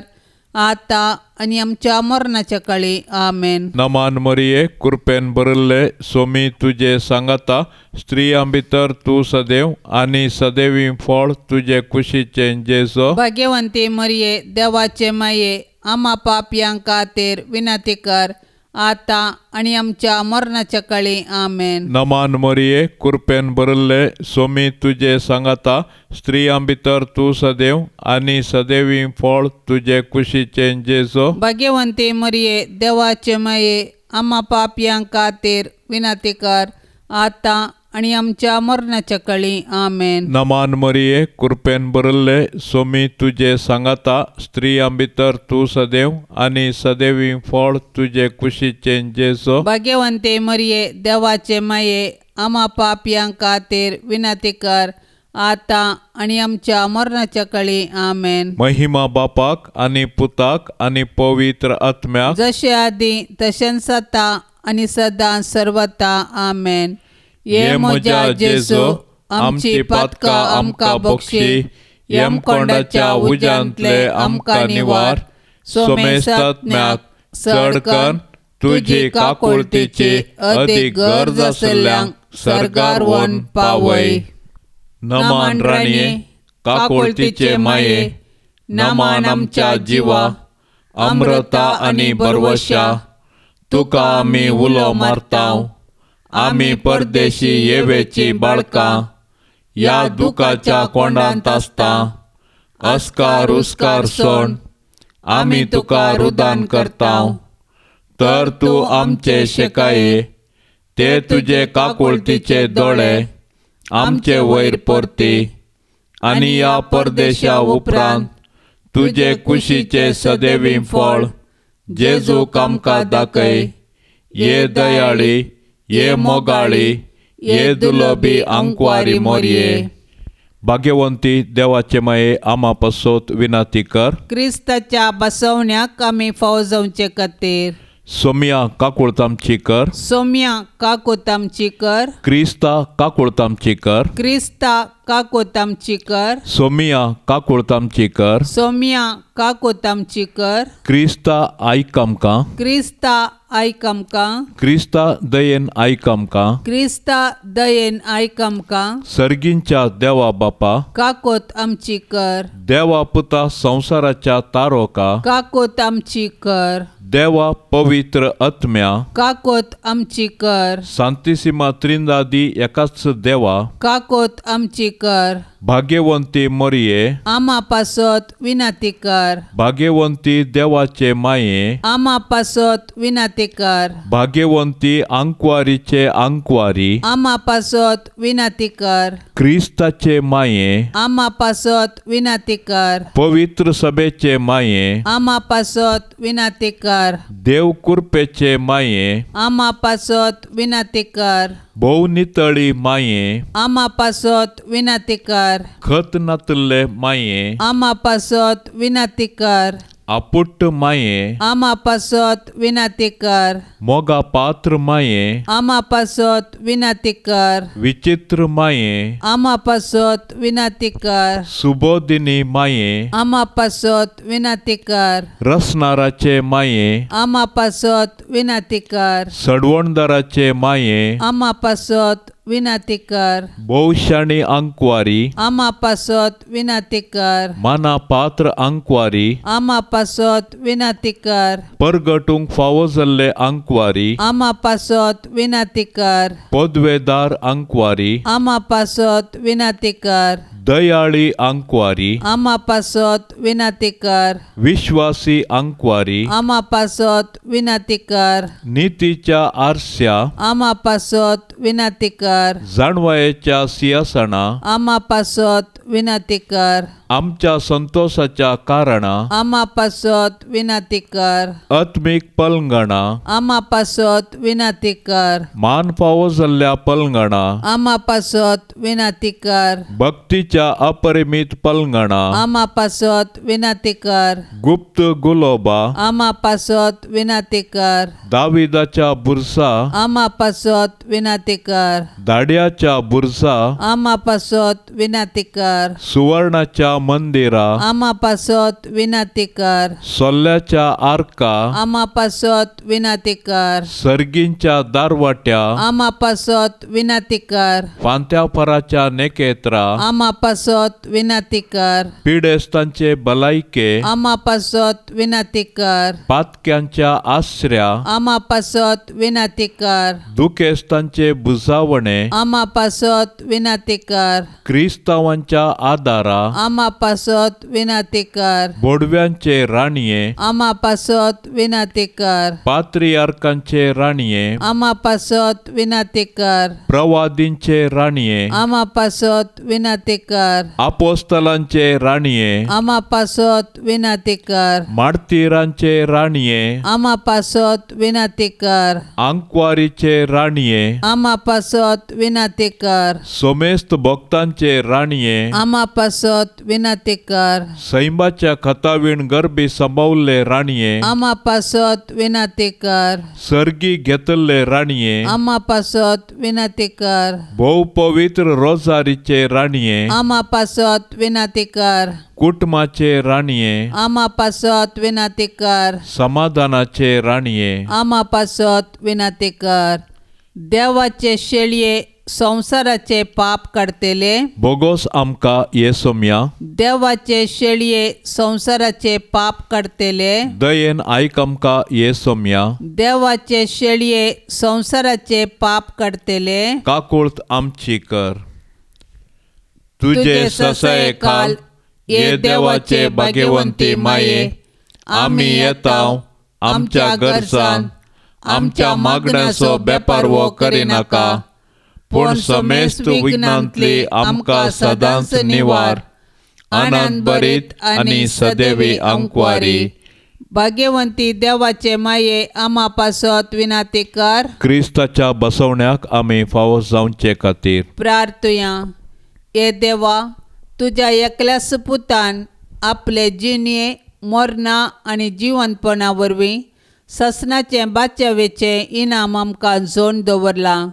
आतां आनी आमच्या मरणाच्या काळी। आमेन। नमान मरिये, कृपेन भरिल्ले, सोमी तुजे सांगाता, स्त्रियां भितर तूं सदैव आनी सदैवी फळ तुजे कुशीचें जेजो। भाग्यवंती मरिये देवाचे माये, आमा पापयां खातीर विनंती कर, आतां आनी आमच्या मरणाच्या काळी। आमेन। नमान मरिये, कृपेन भरिल्ले, सोमी तुजे सांगाता, स्त्रियां भितर तूं सदैव आनी सदैवी फळ तुजे कुशीचें जेजो। भाग्यवंती मरिये देवाचे माये, आमा पापयां खातीर विनंती कर, आतां आनी आमच्या मरणाच्या काळी। आमेन। नमान मरिये, कृपेन भरिल्ले, सोमी तुजे सांगाता, स्त्रियां भितर तूं सदैव आनी सदैवी फळ तुजे कुशीचें जेजो। भाग्यवंती मरिये देवाचे माये, आमा पापयां खातीर विनंती कर, आतां आनी आमच्या मरणाच्या काळी। आमेन। महिमा बापाक आनी पुताक आनी पवित्र आत्म्याक, जशे आदी तशेंच आतां आनी सदां सर्वता। आमेन। ये म्हज्या जेजू, आमची पातकां आमकां बक्षी, यमकोंडाच्या उज्यांतले आमकां निवार, सोमेस्तात्म्याक चड करून तुजी काकुळतीची अदीक गरज आशिल्ल्यांक सर्गार व्हरून पावय। नमान राणये, काकुळतीचे माये, नमान आमच्या जिवा, अमृता आनी बरवशा, तुका आमी उलो मारतांव, आमी परदेशी येवेची बाळकां, ह्या दुखाच्या कोंडांत आसता, अस्कार उस्कार सोण आमी तुका रुदान करतांव, तर तूं आमचे शेकाये, ते तुजे काकुळतीचे दोळे आमचे वयर परती, आनी ह्या परदेशा उपरांत तुजे कुशीचे सदैवी फळ जेजूक आमकां दाखय। ये दयाळी, ये मोगाळी, ये दुलबी आंकवारी मोरये। भाग्यवंती देवाचे माये, आमा पासत विनंती कर, क्रिस्ताच्या बसवण्याक आमी फाव जावचे खातीर। सोम्या काकुळत आमची कर, सोम्या काकुळत आमची कर, क्रिस्ता काकुळत आमची कर, क्रिस्ता काकुळत आमची कर, सोमिया काकुळत आमची कर, सोम्या काकुळत आमची कर, क्रिस्ता आयक आमकां, क्रिस्ता आयक आमकां, क्रिस्ता दयेन आयक आमकां, क्रिस्ता दयेन आयक आमकां। सर्गींच्या देवा बापा, काकुळत आमची कर, देवा पुता संवसाराच्या तारोका, काकुळत आमची कर, देवा पवित्र आत्म्या, काकुळत आमची कर, सांतिसिमा त्रिंदादी एकाच देवा, काकुळत आमची कर, भाग्यवंती मरिये, आमा पासत विनंती कर, भाग्यवंती देवाचे माये, आमा पासत विनंती कर, भाग्यवंती आंकवारीचे आंकवारी, आमा पासत विनंती कर, क्रिस्ताचे माये, आमा पासत विनंती कर, पवित्र सभेचे माये, आमा पासत विनंती कर, देव कृपेचे माये, आमा पासत विनंती कर, भोव नितळी माये, आमा पासत विनंती कर, खत नातल्ले माये, आमा पासत विनंती कर, आपुट्ट माये, आमा पासत विनाती कर। मोगा पात्र माये, आमा पासत विनाती कर। विचित्र माये, आमा पासत विनाती कर। सुबोधिनी माये, आमा पासत विनाती कर। रसनाराचे माये, आमा पासत विनाती कर। सडवणदाराचे माये, आमा पासत विनाती कर। भोवशाणी अंकवारी, आमा पासत विनाती कर। माना पात्र अंकवारी, आमा पासत विनाती कर। परगटूंक फावो जाल्ले अंकवारी, आमा पासत विनाती कर। पदवेदार अंकवारी, आमा पासत विनाती कर। दयाळी अंकवारी, आमा पासत विनाती कर। विश्वासी अंकवारी, आमा पासत विनाती कर। नितीच्या आरस्या, आमा पासत विनाती कर। जाणवायेच्या सिंहासना, आमा पासत विनाती कर। आमच्या संतोषाच्या कारणा, आमा पासत विनाती कर। आत्मीक पलंगणा, आमा पासत विनाती कर। मान फावो जाल्ल्या पलंगणा, आमा पासत विनाती कर। भक्तीच्या अपरिमित पलंगणा, आमा पासत विनाती कर। गुप्त गुलोबा, आमा पासत विनाती कर। दाविदाच्या बुरसा, आमा पासत विनाती कर। दाड्याच्या बुरसा, आमा पासत विनाती कर। सुवर्णाच्या मंदिरा, आमा पासत विनाती कर। सोल्ल्याच्या आर्का, आमा पासत विनाती कर। सर्गींच्या दारवाट्या, आमा पासत विनाती कर। पांत्याफराच्या नेकेत्रा, आमा पासत विनाती कर। पिडेस्तांचे भलायके, आमा पासत विनाती कर। पातक्यांच्या आसऱ्या, आमा पासत विनाती कर। दुखेस्तांचे बुजावणे, आमा पासत विनाती कर। क्रिस्तावांच्या आदारा, आमा पासत विनाती कर। बोडव्यांचे राणये, आमा पासत विनाती कर। पात्रियार्कांचे राणये, आमा पासत विनाती कर। प्रवादींचे राणये, आमा पासत विनाती कर। आपोस्तलांचे राणये, आमा पासत विनाती कर। मार्तीरांचे राणये, आमा पासत विनाती कर। आंकवारीचे राणये, आमा पासत विनाती कर। सोमेस्त भक्तांचे राणये, आमा पासत विनाती कर। सैंबाच्या खतावीण गर्भी सांबावल्ले राणये, आमा पासत विनाती कर। सर्गी घेतल्ले राणये, आमा पासत विनाती कर। भोव पवित्र रोजारीचे राणये, आमा पासत विनाती कर। कुटुंबाचे राणये, आमा पासत विनाती कर। समाधानाचे राणये, आमा पासत विनाती कर। देवाचे शेळये संवसाराचे पाप काडतले, बोगोस आमकां ये सोम्या। देवाचे शेळये संवसाराचे पाप काडतले, दयेन आयक आमकां ये सोम्या। देवाचे शेळये संवसाराचे पाप काडतले, काकुळत आमची कर। तुझे ससाये खाल ये देवाचे भाग्यवंती माये, आमी येता आमच्या गरजान आमच्या मागण्याचो बेपारवो करिनाका, पूण समेस्त विघ्नांतली आमकां सदांच निवार। आनंद भरीत आनी सदैवी अंकवारी। भाग्यवंती देवाचे माये, आमा पासत विनाती कर। क्रिस्ताच्या बसवण्याक आमी फावो जावचे खातीर प्रार्थुया। हे देवा, तुज्या एकल्या सुपुतान आपले जिणये मरणा आनी जिवंतपणा वरवीं ससनाचें बाच्यावेचें इनाम आमकां जोन दवरलां।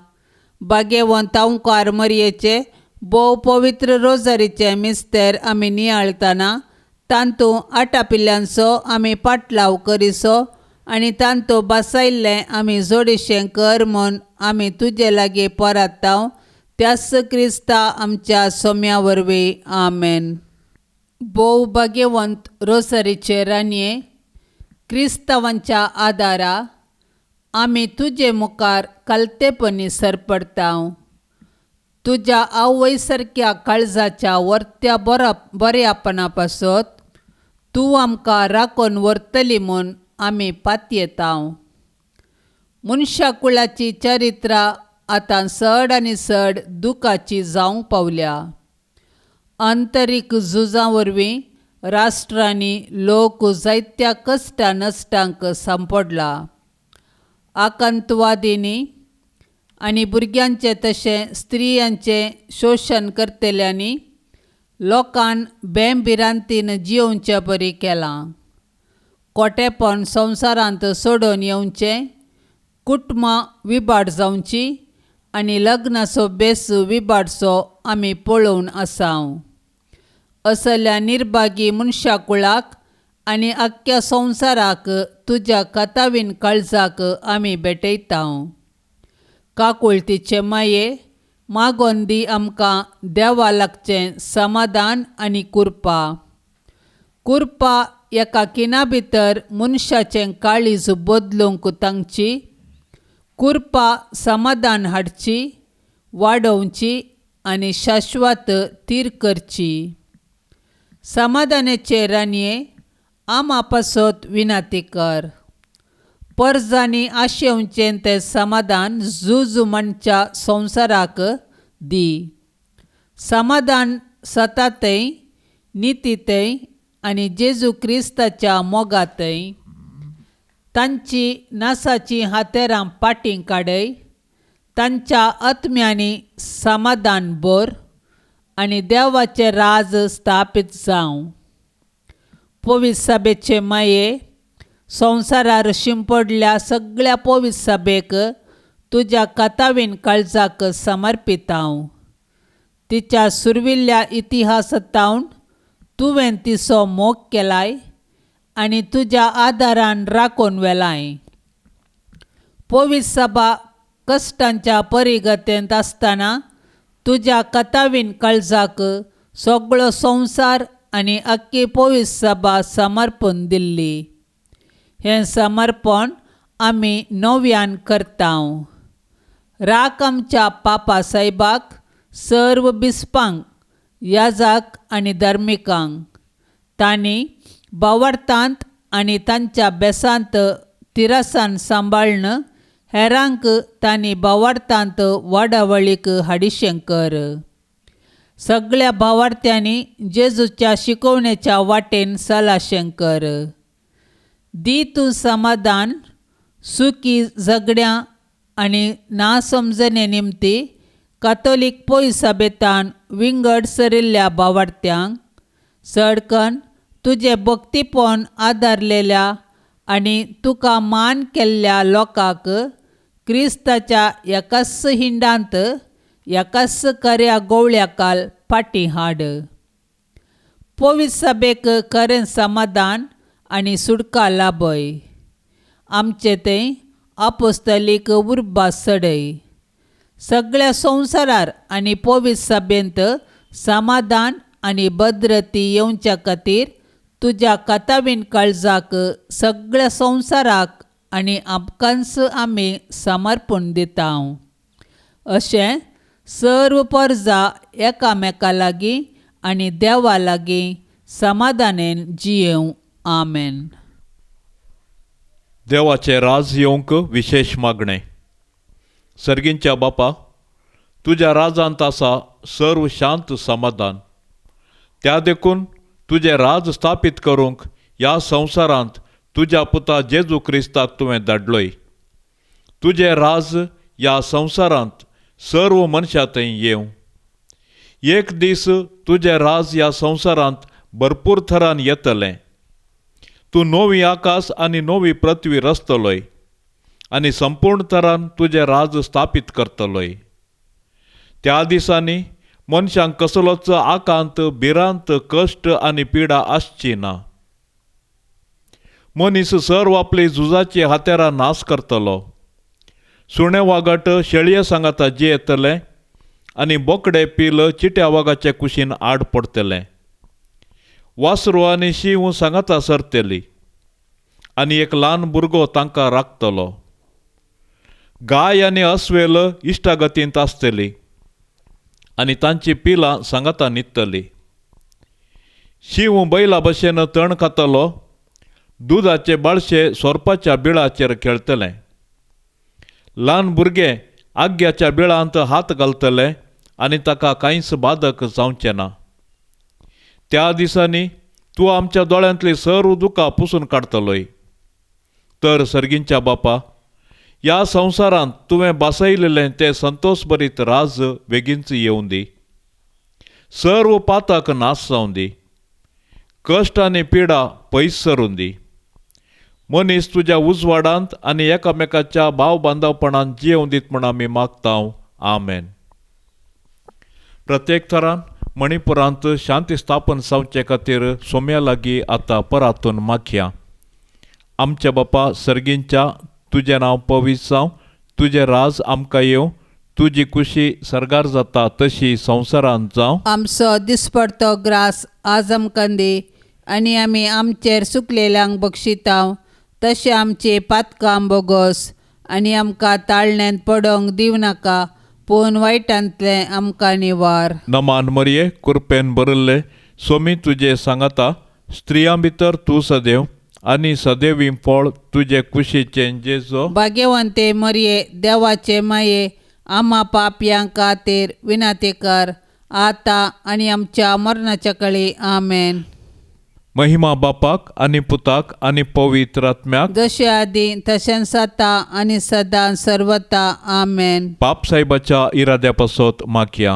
भाग्यवंत ओंकार मरयेचे भोव पवित्र रोजारीचे मिस्तेर आमी नियाळतना तांतूं आटापिल्ल्यांचो आमी पाटलाव करिसो आनी तांतूं बसायल्लें आमी जोडीशें कर म्हूण आमी तुजे लागीं परातांव त्याच क्रिस्ता आमच्या सोम्या वरवीं, आमेन। भोव भाग्यवंत रोजारीचे राणये, क्रिस्तावांच्या आदारा आमी तुजे मुखार कलतेपणी सरपडतांव। तुज्या आवय सारक्या काळजाच्या वर्त्या बऱ्यापणा पासत तूं आमकां राखून व्हरतली म्हूण आमी पातयेतांव। मनशाकुळाची चरित्रां आतां चड आनी चड दुखाची जावंक पावल्या। आंतरीक झुजां वरवीं राष्ट्रांनी लोक जायत्या कश्टां नश्टांक सांपडला। आकांतवादींनी आनी भुरग्यांचें तशें स्त्रियांचें शोशण करतल्यांनी लोकान बेंभिरांतीन जियोवचे बरी केलां। कोटेपण संवसारांत सोडून येवचें, कुटुंबां विबाड जावची आनी लग्नाचो बेस विबाडचो आमी पळोवन आसाव. असल्या निर्भागी मनशा कुळाक आनी आख्ख्या संवसाराक तुज्या कथावीन काळजाक आमी भेटयता. काकुळतीचे माये मागोन दी आमकां देवा लागचें समाधान आनी कृपा. कृपा एका खिणा भितर मनशाचें काळीज बदलूंक तांची, कृपा समाधान हाडची, वाडोवची आनी शाश्वत थीर करची. समाधानाचे राणये आमा पासत विनंती कर. परजांनी आशेवचें तें समाधान झूज म्हणच्या संवसाराक दी. समाधान सतातय, नितीतय आनी जेजू क्रिस्ताच्या मोगातय. तांची नासाची हातेरां पाटीं काडय, तांच्या आत्म्यांनी समाधान भर आनी देवाचें राज स्थापीत जावं. पवित्र सभेचे माये संवसारार शिंपडल्या सगळ्या पवित्र सभेक तुज्या कथावीन काळजाक समर्पिताव. तिच्या सुरविल्ल्या इतिहासांत तुवें तिचो मोग केलाय आनी तुज्या आदारान राखून व्हेलाय. पवित्र सभा कश्टांच्या परिगतेंत आसतना तुज्या कथावीन काळजाक सगळो संवसार आनी आख्खी पवित्र सभा समर्पण दिल्ली. हें समर्पण आमी नव्यान करता. राख आमच्या पापा सायबाक, सर्व बिस्पांक, याजाक आनी धर्मिकांक, तांणी भावार्थांत आनी तांच्या बेसांत तिरसान सांबाळ्न हेरांक तांणी भावार्थांत वाडावळीक हाडिशें कर. सगळ्या भावार्थ्यांनी जेजूच्या शिकवणेच्या वाटेन सलाशें कर. दी तूं समाधान सुखी झगड्यां आनी नासमजणे निमती कातोलीक पयसबेतान विंगड सरिल्ल्या भावार्थ्यांक, सडकन तुजें भक्तीपण आदारलेल्या आनी तुका मान केल्ल्या लोकांक क्रिस्ताच्या एकाच हिंडांत एकाच खऱ्या गोवळ्याकाल फाटीं हाड. पवित्र सभेक खरें समाधान आनी सुटका लाभय. आमचे थंय आपोस्तलीक उर्बा चडय. सगळ्या संवसारार आनी पवित्र सभेंत समाधान आनी भद्रती येवच्या खातीर तुज्या कथावीन काळजाक सगळ्या संवसाराक आनी आमकांच आमी समर्पण दिता. अशें सर्व परजा एकामेका लागीं आनी देवा लागीं समाधानेन जियेवं. आमेन. देवाचें राज येवंक विशेश मागणें. सर्गींच्या बापा, तुज्या राजांत आसा सर्व शांत समाधान. त्या देखून तुजें राज स्थापीत करूंक ह्या संवसारांत तुज्या पुता जेजू क्रिस्ताक तुवें धाडलोय. तुजें राज ह्या संवसारांत सर्व मनशां थंय येवं. एक दीस तुजें राज ह्या संवसारांत भरपूर थरान येतलें. तूं नवी आकाश आनी नवी पृथ्वी रचतलोय आनी संपूर्ण तरान तुजें राज स्थापीत करतलोय. त्या दिसांनी मनशांक कसलोच आकांत, भिरांत, कश्ट आनी पिडा आसची ना. मनीस सर्व आपली झुजाची हातेरां नाश करतलो. सुणे वागट शेळये सांगाता जियेतलें आनी बोकडे पील चिट्या वागाचे कुशीन आड पडटलें. वासरू आनी शींव सांगाता सरतली आनी एक ल्हान भुरगो तांकां राखतलो. गाय आनी अस्वेल इश्टागतींत आसतली आनी तांची पिलां सांगाता न्हिदतली. शींव बैला भशेन तण खातलो, दुदाचे बाळशे सोरपाच्या बिळाचेर खेळटले. ल्हान भुरगे आग्याच्या बिळांत हात घालतले आनी ताका कांयच बादक जावचें ना. त्या दिसांनी तूं आमच्या दोळ्यांतली सर्व दुकां पुसून काडटलोय. तर सर्गींच्या बापा, ह्या संवसारांत तुवें बासयलेलें तें संतोशभरीत राज बेगीनच येवं दी. सर्व पातक नाश जावं दी. कश्ट आनी पिडा पयस सरून दी. मनीस तुज्या उजवाडांत आनी एकामेकाच्या भाव बांदवपणान जियेवं दीत म्हूण आमी मागता. आमेन. प्रत्येक थरान मणिपुरांत शांती स्थापन जावचे खातीर सोम्या लागीं आतां परातून मागया. आमच्या बापा सर्गींच्या, तुजें नांव पवित्र जावं, तुजें राज आमकां येवं, तुजी कुशी सर्गार जाता तशी संवसारांत जावं. आमचो दिसपडतो ग्रास आज आमकां दी आनी आमी आमचेर सुकलेल्यांक बक्षितांव तशें आमचे पातकां बोगोस आनी आमकां ताळण्यांत पडोंक दिवं नाका पूण वायटांतलें आमकां निवार. नमान मरये, कृपेन भरिल्ले, सोमी तुजे सांगाता, स्त्रियां भितर तूं सदैव आनी सदैवी फळ तुजे कुशीचें जेजो. भाग्यवंते मरये, देवाचे माये, आमा पापयां खातीर विनंती कर आतां आनी आमच्या मरणाच्या कळी. आमेन. महिमा बापाक आनी पुताक आनी पवित्र आत्म्याक, जशें आदीं तशेंच आतां आनी सदां सर्वता. आमेन. बाप साहेबाच्या इराद्या पासत मागया.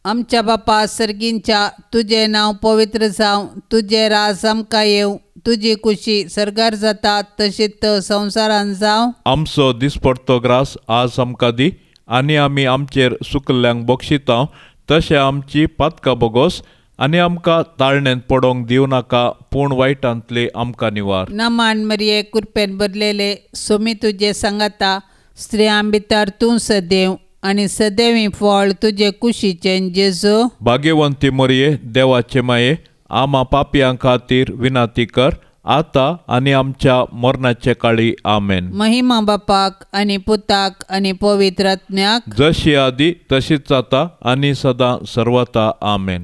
आमच्या बापा सर्गींच्या, तुजें नांव पवित्र जावं, तुजें राज आमकां येवं, तुजी कुशी सर्गार जाता तशीच संवसारांत जावं. आमचो दिसपडतो ग्रास आज आमकां दी आनी आमी आमचेर सुकल्ल्यांक बक्षिता तशें आमची पातकां बोगोस आनी आमकां ताळण्यांत पडोंक दिवं नाका पूण वायटांतले आमकां निवार. नमान मरये, कृपेन भरलेले, सोमी तुजे सांगाता, स्त्रियां भितर तूं सदैव आनी सदैवी फळ तुजे कुशीचें जेजू. भाग्यवंती मरये, देवाचे माये, आमा पापयां खातीर विनंती कर आतां आनी आमच्या मरणाचे काळी. आमेन. महिमा बापाक आनी पुताक आनी पवित्र आत्म्याक, जशी आदी तशीच जाता आनी सदां सर्वता. आमेन.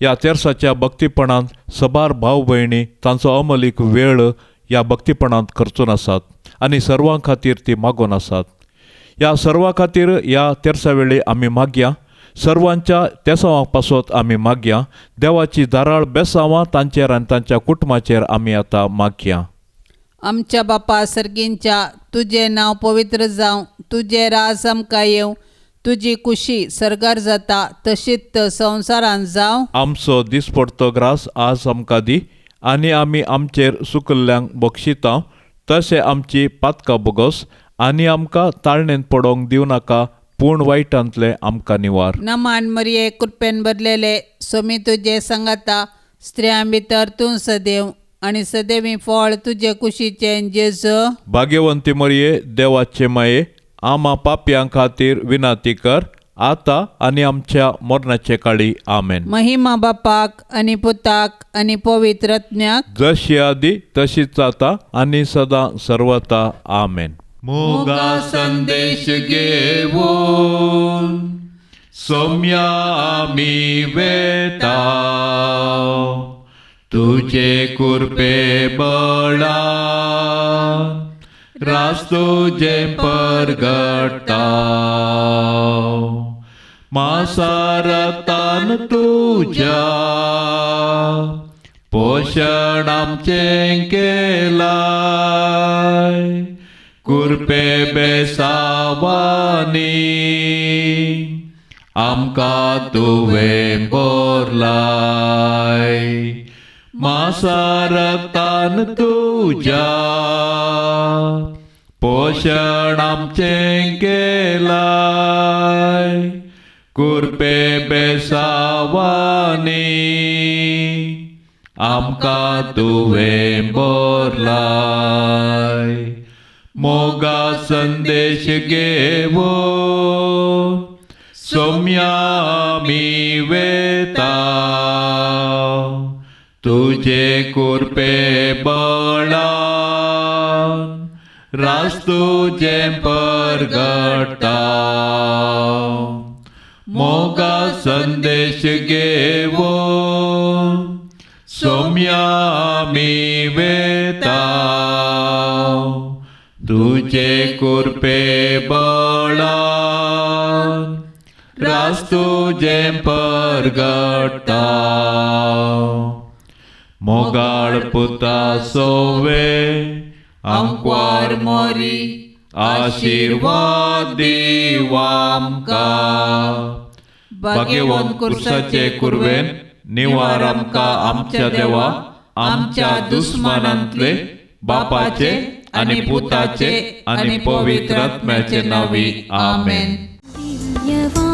ह्या तेर्साच्या भक्तीपणांत सबार भाव भयणी तांचो अमलीक वेळ ह्या भक्तीपणांत खर्चून आसात आनी सर्वां खातीर ती मागून आसात. ह्या सर्वां खातीर ह्या तेर्सा वेळी आमी मागया. सर्वांच्या तेसांवां पासत आमी मागया. देवाची धाराळ बेसांवां तांचेर आनी तांच्या कुटुंबाचेर आमी आतां मागया. आमच्या बापा सर्गींच्या, तुजें नांव पवित्र जावं, तुजें राज आमकां येवं, तुजी कुशी सर्गार जाता तशीच संवसारांत जावं. आमचो दिसपडतो ग्रास आज आमकां दी आनी आमी आमचेर सुकल्ल्यांक बक्षिता तशें आमची पातकां बोगोस आनी आमकां ताळणेंत पडोंक दिवं नाका पूण वायटांतलें आमकां निवार. नमान मरये, कृपेन भरलेले, सोमी तुजे सांगाता, स्त्रियां भितर तूं सदैव आनी सदैवी फळ तुजे कुशीचें जेजू. भाग्यवंती मरये, देवाचे माये, आमा पापयां खातीर विनंती कर आतां आनी आमच्या मरणाचे काळी. आमेन. महिमा बापाक आनी पुताक आनी पवित्र आत्म्याक, जशी आदी तशीच जाता आनी सदां सर्वता. आमेन. मोगा संदेश घेवन सोम्या आमी वेता, तुजे कृपे बळान रास तुजें परगटा, मासारतान तुज्या पोशण आमचें केलाय, कृपे बेसावानी आमकां तुवें बोरलाय, मासारतान तुज्या पोशण आमचें केलाय, कृपे बेसावानी आमकां तुवें बोरलाय. मोगा संदेश घेवन सोम्या आमी वेता, तुजे कृपे बळान रास तुजें परगटा, मोगा संदेश घेवन सोम्या आमी वेता, तुजे कृपे बळान रास तुजें परगटा. मोगाळ पुता सोवे आमक्वार मोरी, आशिर्वाद दीव आमकां, भाग्यवंत कुर्साचे कुर्वेन निवार आमकां आमच्या देवा, आमच्या दुस्मानांतले बापाचे आनी पुताचे आनी पवित्र आत्म्याचे नांवी. आमेन. दिव्यवाणी.